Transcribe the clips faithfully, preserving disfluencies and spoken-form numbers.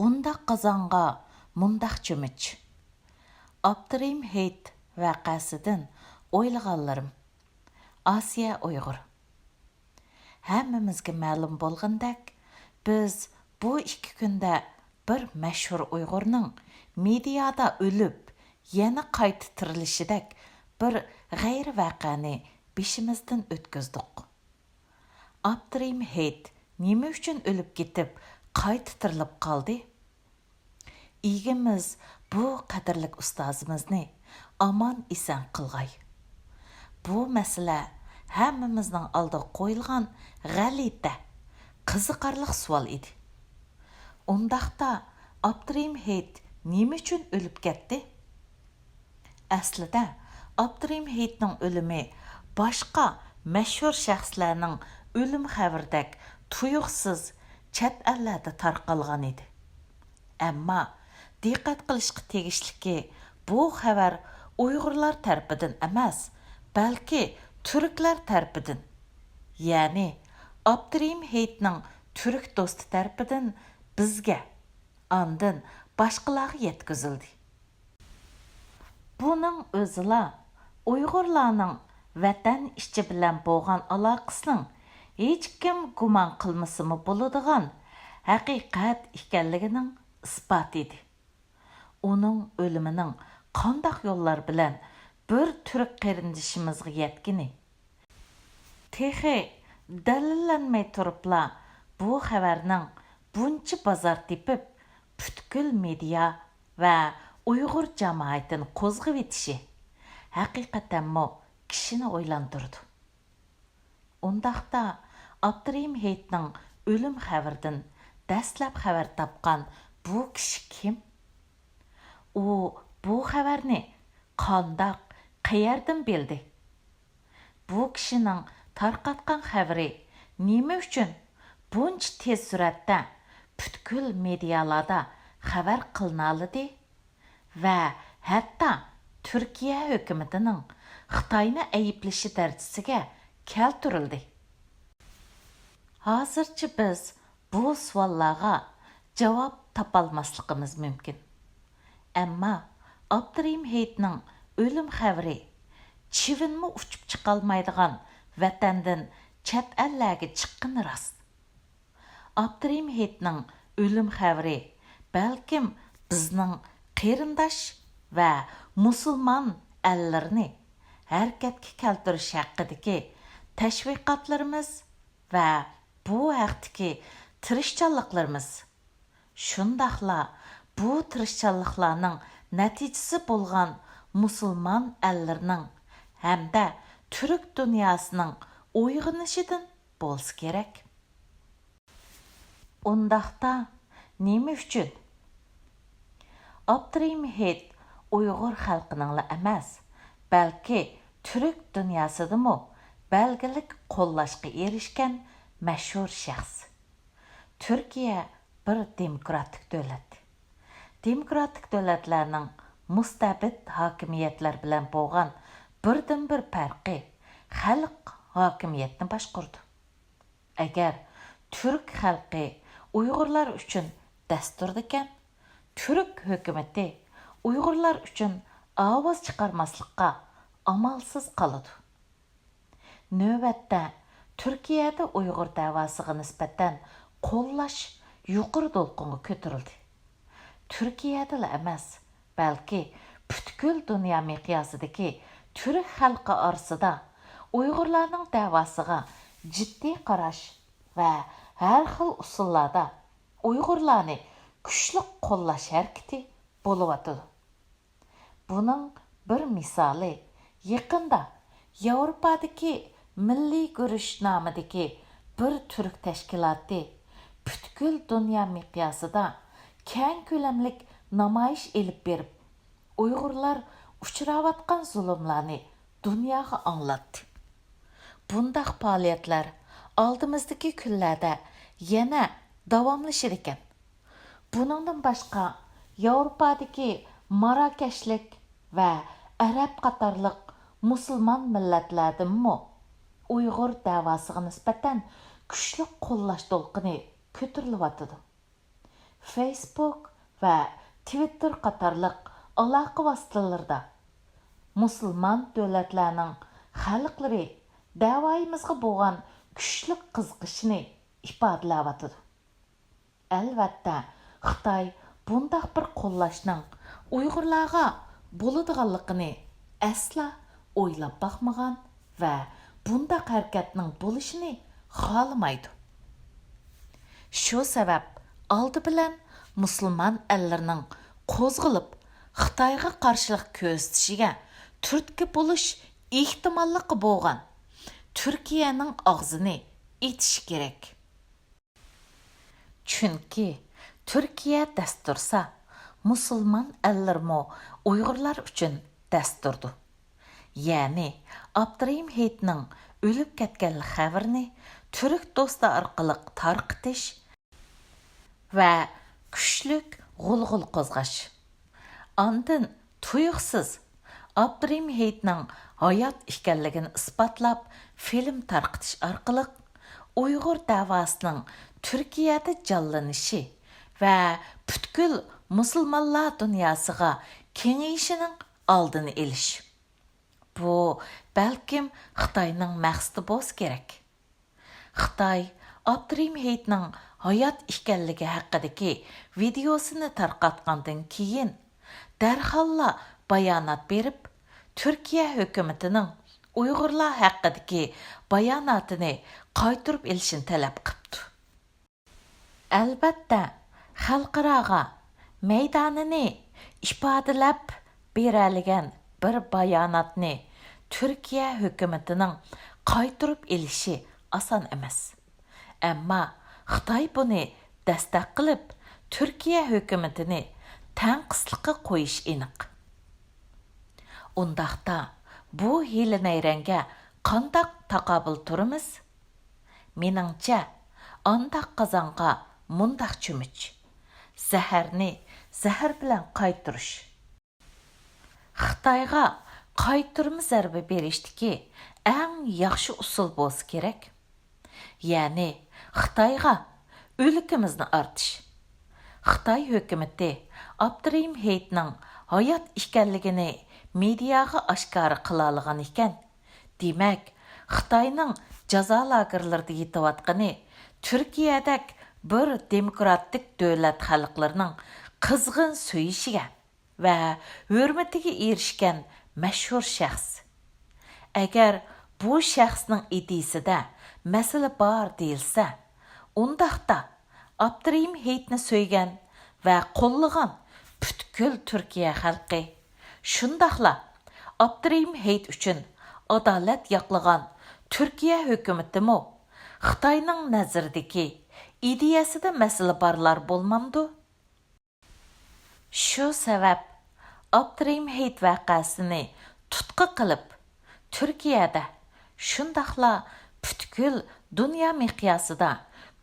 ئۇنداق قازانغا مۇنداق چۆمۈچ. ئابدۇرېھىم ھېيت ۋەقەسىدىن ئويلىغانلىرىم. ئاسىيە ئۇيغۇر. ھەممىمىزگە مەلۇم بولغىنىدەك، بىز بۇ ئىككى كۈندە بىر مەشھۇر ئۇيغۇرنىڭ مېدىيادا ئۆلۈپ، يەنە قايتا تىرىلىشىدەك بىر غەيرىي ۋەقەنى بېشىمىزدىن ئۆتكۈزدۇق. ئابدۇرېھىم ھېيت نېمە ئۈچۈن ئۆلۈپ كېتىپ، قايتا تىرىلىپ قالدى؟ ئىگىمىز بۇ قەدىرلىك ئۇستازىمىزنى ئامان-ئېسەن قىلغاي. بۇ مەسىلە ھەممىمىزنىڭ ئالدىغا قويۇلغان غەلىتە، قىزىقارلىق سوئال ئىدى. ئۇنداقتا، ئابدۇرېھىم ھېيت نېمە ئۈچۈن ئۆلۈپ كەتتى؟ ئەسلىدە، ئابدۇرېھىم ھېيتنىڭ ئۆلۈمى باشقا مەشھۇر شەخسلەرنىڭ ئۆلۈم خەۋىرىدەك تۇيۇقسىز چەت ئەللەردە تارقالغان ئىدى. ئەمما دىققەت قىلىشقا تېگىشلىكى، بۇ خەۋەر ئۇيغۇرلار تەرىپىدىن ئەمەس، بەلكى تۈركلەر تەرىپىدىن، يەنى ئابدۇرېھىم ھېيتنىڭ تۈرك دوستى تەرىپىدىن بىزگە، ئاندىن باشقىلارغا يەتكۈزۈلدى. بۇنىڭ ئۆزىلا ئۇيغۇرلارنىڭ ۋەتەن ئىچى بىلەن بولغان ئالاقىسىنىڭ ھېچكىم گۇمان قىلمىسىمۇ بولىدىغان ھەقىقەت ئىكەنلىكىنىڭ ئىسپاتى ئىدى. ئۇنىڭ ئۆلۈمىنىڭ قانداق يوللار بىلەن بىر تۈرك قېرىندىشىمىزغا يەتكىنى، تېخى دەلىللەنمەي تۇرۇپلا بۇ خەۋەرنىڭ بۇنچە بازار تېپىپ، پۈتكۈل مېدىيا ۋە ئۇيغۇر جامائىتىنى قوزغىۋېتىشى ھەقىقەتەنمۇ كىشىنى ئويلاندۇرىدۇ. ئۇنداقتا، ئابدۇرېھىم ھېيتنىڭ ئۆلۈم خەۋىرىدىن دەسلەپ خەۋەر تاپقان بۇ كىشى كىم؟ ئۇ بۇ خەۋەرنى قانداق، قەيەردىن بىلدى؟ بۇ كىشىنىڭ تارقاتقان خەۋىرى نېمە ئۈچۈن بۇنچە تېز سۈرئەتتە پۈتكۈل مېدىيالاردا خەۋەر قىلىنالىدى ۋە ھەتتا تۈركىيە ھۆكۈمىتىنىڭ خىتاينى ئەيىبلىشى دەرىجىسىگە كەلتۈرۈلدى؟ ھازىرچە بىز بۇ سوئاللارغا جاۋاب تاپالماسلىقىمىز مۇمكىن. ئەمما ئابدۇرېھىم ھېيتنىڭ ئۆلۈم خەۋىرى چىۋىنمۇ ئۇچۇپ چىقالمايدىغان ۋەتەندىن چەت ئەللەرگە چىققىنى راست. ئابدۇرېھىم ھېيتنىڭ ئۆلۈم خەۋىرى بەلكىم بىزنىڭ قېرىنداش ۋە مۇسۇلمان ئەللىرىنى ھەرىكەتكە كەلتۈرۈش ھەققىدىكى تەشۋىقاتلىرىمىز ۋە بۇ ھەقتىكى تىرىشچانلىقلىرىمىز، شۇنداقلا بۇ تىرىشچانلىقلارنىڭ نەتىجىسى بولغان مۇسۇلمان ئەللىرىنىڭ ھەمدە تۈرك دۇنياسىنىڭ ئويغىنىشىدىن بولسا كېرەك. ئۇنداقتا نېمە ئۈچۈن؟ ئابدۇرېھىم ھېيت ئۇيغۇر خەلقىنىڭلا ئەمەس، بەلكى تۈرك دۇنياسىدىمۇ بەلگىلىك قوللاشقا ئېرىشكەن مەشھۇر شەخس. تۈركىيە بىر دېموكراتىك دۆلەت. دېموكراتىك دۆلەتلەرنىڭ مۇستەبىت ھاكىمىيەتلەر بىلەن بولغان بىردىنبىر پەرقى، خەلق ھاكىمىيەتنى باشقۇرىدۇ. ئەگەر تۈرك خەلقى ئۇيغۇرلار ئۈچۈن دەس تۇرىدىكەن، تۈرك ھۆكۈمىتى ئۇيغۇرلار ئۈچۈن ئاۋاز چىقارماسلىققا ئامالسىز قالىدۇ. نۆۋەتتە، تۈركىيەدە ئۇيغۇر دەۋاسىغا نىسبەتەن قوللاش يۇقىرى دولقۇنغا كۆتۈرۈلدى. تۈركىيەدىلا ئەمەس، بەلكى پۈتكۈل دۇنيا مىقياسىدىكى تۈرك خەلقى ئارىسىدا ئۇيغۇرلارنىڭ دەۋاسىغا جىددىي قاراش ۋە ھەر خىل ئۇسۇللاردا ئۇيغۇرلارنى كۈچلۈك قوللاش ھەرىكىتى بولۇۋاتىدۇ. بۇنىڭ بىر مىسالى، يېقىندا ياۋروپادىكى مىللىي گۈرۈش نامىدىكى بىر تۈرك تەشكىلاتى پۈتكۈل دۇنيا مىقياسىدا كەڭ كۆلەملىك نامايىش ئېلىپ بېرىپ، ئۇيغۇرلار ئۇچراۋاتقان زۇلۇملارنى دۇنياغا ئاڭلاتتى. بۇنداق پائالىيەتلەر ئالدىمىزدىكى كۈنلەردە يەنە داۋاملىشىدىكەن. بۇنىڭدىن باشقا، ياۋروپادىكى ماراكەشلىك ۋە ئەرەب قاتارلىق مۇسۇلمان مىللەتلەردىنمۇ ئۇيغۇر دەۋاسىغا نىسبەتەن كۈچلۈك قوللاش دولقۇنى كۆتۈرۈلۈۋاتىدۇ. فېيسبۇك ۋە تىۋىتتېر قاتارلىق ئالاقە ۋاسىتىلىرىدا مۇسۇلمان دۆلەتلەرنىڭ خەلقلىرى دەۋايىمىزغا بولغان كۈچلۈك قىزىقىشىنى ئىپادىلەۋاتىدۇ. ئەلۋەتتە، خىتاي بۇنداق بىر قوللاشنىڭ ئۇيغۇرلارغا بولىدىغانلىقىنى ئەسلا ئويلاپ باقمىغان ۋە بۇنداق ھەرىكەتنىڭ بولۇشىنى خالىمايدۇ. شۇ سەۋەب ئالدى بىلەن مۇسۇلمان ئەللىرىنىڭ قوزغىلىپ خىتايغا قارشىلىق كۆرسىتىشىگە تۈرتكە بولۇش ئېھتىماللىقى بولغان تۈركىيەنىڭ ئاغزىنى ئېچىشى كېرەك. چۈنكى تۈركىيە دەس تۇرسا، مۇسۇلمان ئەللىرىمۇ ئۇيغۇرلار ئۈچۈن دەس تۇرىدۇ. يەنى ئابدۇرېھىم ھېيتنىڭ ئۆلۈپ كەتكەنلىك خەۋىرىنى تۈرك دوستى ئارقىلىق تارقىتىش ۋە كۈچلۈك غۇلغۇلا قوزغاش. ئاندىن تۇيۇقسىز ئابدۇرېھىم ھېيتنىڭ ھايات ئىكەنلىكىنى ئىسپاتلاپ، فىلىم تارقىتىش ئارقىلىق ئۇيغۇر دەۋاسىنىڭ تۈركىيەدە جانلىنىشى ۋە پۈتكۈل مۇسۇلمانلار دۇنياسىغا كېڭىيىشىنىڭ ئالدىنى ئېلىش. بۇ، بەلكىم، خىتاينىڭ مەقسىتى بولسا كېرەك. خىتاي ئابدۇرېھىم ھېيتنىڭ ھايات ئىكەنلىكى ھەققىدىكى ۋىدېئوسىنى تارقاتقاندىن كېيىن، دەرھاللا بايانات بېرىپ، تۈركىيە ھۆكۈمىتىنىڭ ئۇيغۇرلار ھەققىدىكى باياناتىنى قايتۇرۇپ ئېلىشىنى تەلەپ قىپتۇ. ئەلۋەتتە، خەلقئاراغا مەيدانىنى ئىپادىلەپ بېرەلىگەن بىر باياناتنى تۈركىيە ھۆكۈمىتىنىڭ قايتۇرۇپ ئېلىشى ئاسان ئەمەس. ئەمما خىتاي بۇنى دەستەك قىلىپ، تۈركىيە ھۆكۈمىتىنى تەنقىسلىققا قويۇشى ئېنىق. ئۇنداقتا، بۇ ھىيلە-نەيرەڭگە قانداق تاقابىل تۇرىمىز؟ مېنىڭچە، ئانداق قازانغا مۇنداق چۆمۈچ، زەھەرنى زەھەر بىلەن قايتۇرۇش. خىتايغا قايتۇرما زەربە بېرىشتىكى ئەڭ ياخشى ئۇسۇل بولسا كېرەك. يەنى خىتايغا ئۆلكىمىزنى ئارتىش. خىتاي ھۆكۈمىتى ئابدۇرېھىم ھېيتنىڭ ھايات ئىكەنلىكىنى مېدىياغا ئاشكارا قىلالىغان ئىكەن، دېمەك، خىتاينىڭ جازا لاگېرلىرىدا يېتىۋاتقىنى تۈركىيەدەك بىر دېموكراتىك دۆلەت خەلقلىرىنىڭ قىزغىن سۆيۈشىگە ۋە ھۆرمىتىگە ئېرىشكەن مەشھۇر شەخس. ئەگەر بۇ شەخسنىڭ ئىدىيىسىدە مەسىلە بار دېيىلسە، ئۇنداقتا ئابدۇرېھىم ھېيتنى سۆيگەن ۋە قوللىغان پۈتكۈل تۈركىيە خەلقى، شۇنداقلا ئابدۇرېھىم ھېيت ئۈچۈن ئادالەت ياقلىغان تۈركىيە ھۆكۈمىتىمۇ خىتاينىڭ نەزىرىدىكى ئىدىيەسىدە مەسىلە بارلار بولمامدۇ؟ شۇ سەۋەب ئابدۇرېھىم ھېيت ۋەقەسىنى تۇتقا قىلىپ، تۈركىيەدە، شۇنداقلا پۈتكۈل دۇنيا مىقياسىدا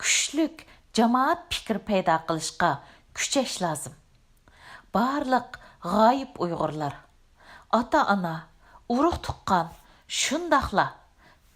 كۈچلۈك جامائەت پىكرى پەيدا قىلىشقا كۈچەش لازىم. بارلىق غايىب ئۇيغۇرلار، ئاتا-ئانا، ئۇرۇق-تۇغقان، شۇنداقلا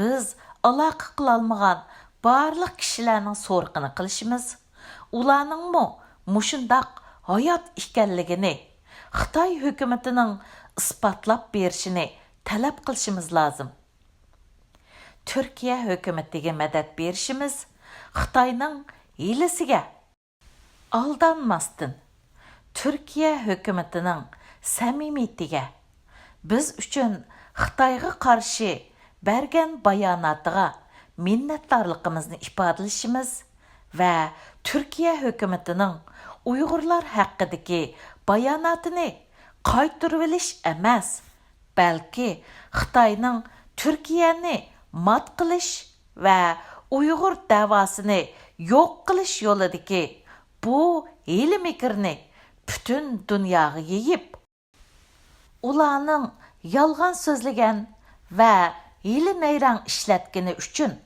بىز ئالاقە قىلالمىغان بارلىق كىشىلەرنىڭ سورىقىنى قىلىشىمىز، ئۇلارنىڭمۇ مۇشۇنداق ھايات ئىكەنلىكىنى خىتاي ھۆكۈمىتىنىڭ ئىسپاتلاپ بېرىشىنى تەلەپ قىلىشىمىز لازىم. تۈركىيە ھۆكۈمىتىگە مەدەت بېرىشىمىز خىتاينىڭ ھىيلىسىگە ئالدانماستىن، تۈركىيە ھۆكۈمىتىنىڭ سەمىمىيىتىگە، بىز ئۈچۈن خىتايغا قارشى بەرگەن باياناتىغا مىننەتدارلىقىمىزنى ئىپادىلىشىمىز ۋە تۈركىيە ھۆكۈمىتىنىڭ ئۇيغۇرلار ھەققىدىكى باياناتىنى قايتۇرۇۋېلىش ئەمەس، بەلكى خىتاينىڭ تۈركىيەنى مات قىلىش ۋە ئۇيغۇر دەۋاسىنى يوق قىلىش يولىدىكى بۇ ھىيلە-مىكىرنى پۈتۈن دۇنياغا يېيىپ، ئۇلارنىڭ يالغان سۆزلىگەن ۋە ھىيلە-نەيرەڭ ئىشلەتكىنى ئۈچۈن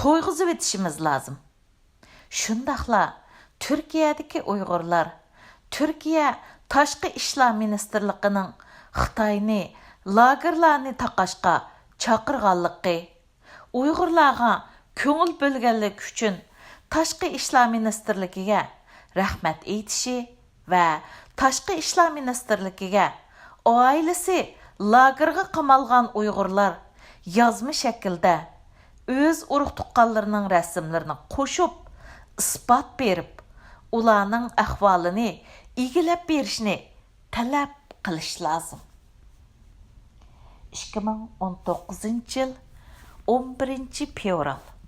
تويغۇزۇۋېتىشىمىز لازىم. شۇنداقلا تۈركىيەدىكى ئۇيغۇرلار تۈركىيە تاشقى ئىشلار مىنىستىرلىقىنىڭ خىتاينى لاگېرلارنى تاقاشقا چاقىرغانلىقى، ئۇيغۇرلارغا كۆڭۈل بۆلگەنلىكى ئۈچۈن تاشقى ئىشلار مىنىستىرلىكىگە رەھمەت ئېيتىشى ۋە تاشقى ئىشلار مىنىستىرلىكىگە ئائىلىسى لاگېرغا قامالغان ئۇيغۇرلار يازما شەكىلدە ئۆز ئۇرۇق-تۇغقانلىرىنىڭ رەسىملىرىنى قوشۇپ ئىسپات بېرىپ، ئۇلارنىڭ ئەھۋالىنى ئىگىلەپ بېرىشنى تەلەپ قىلىش لازىم. ئىككى مىڭ ئون توققۇزىنچى يىل، ئون بىرىنچى فېۋرال.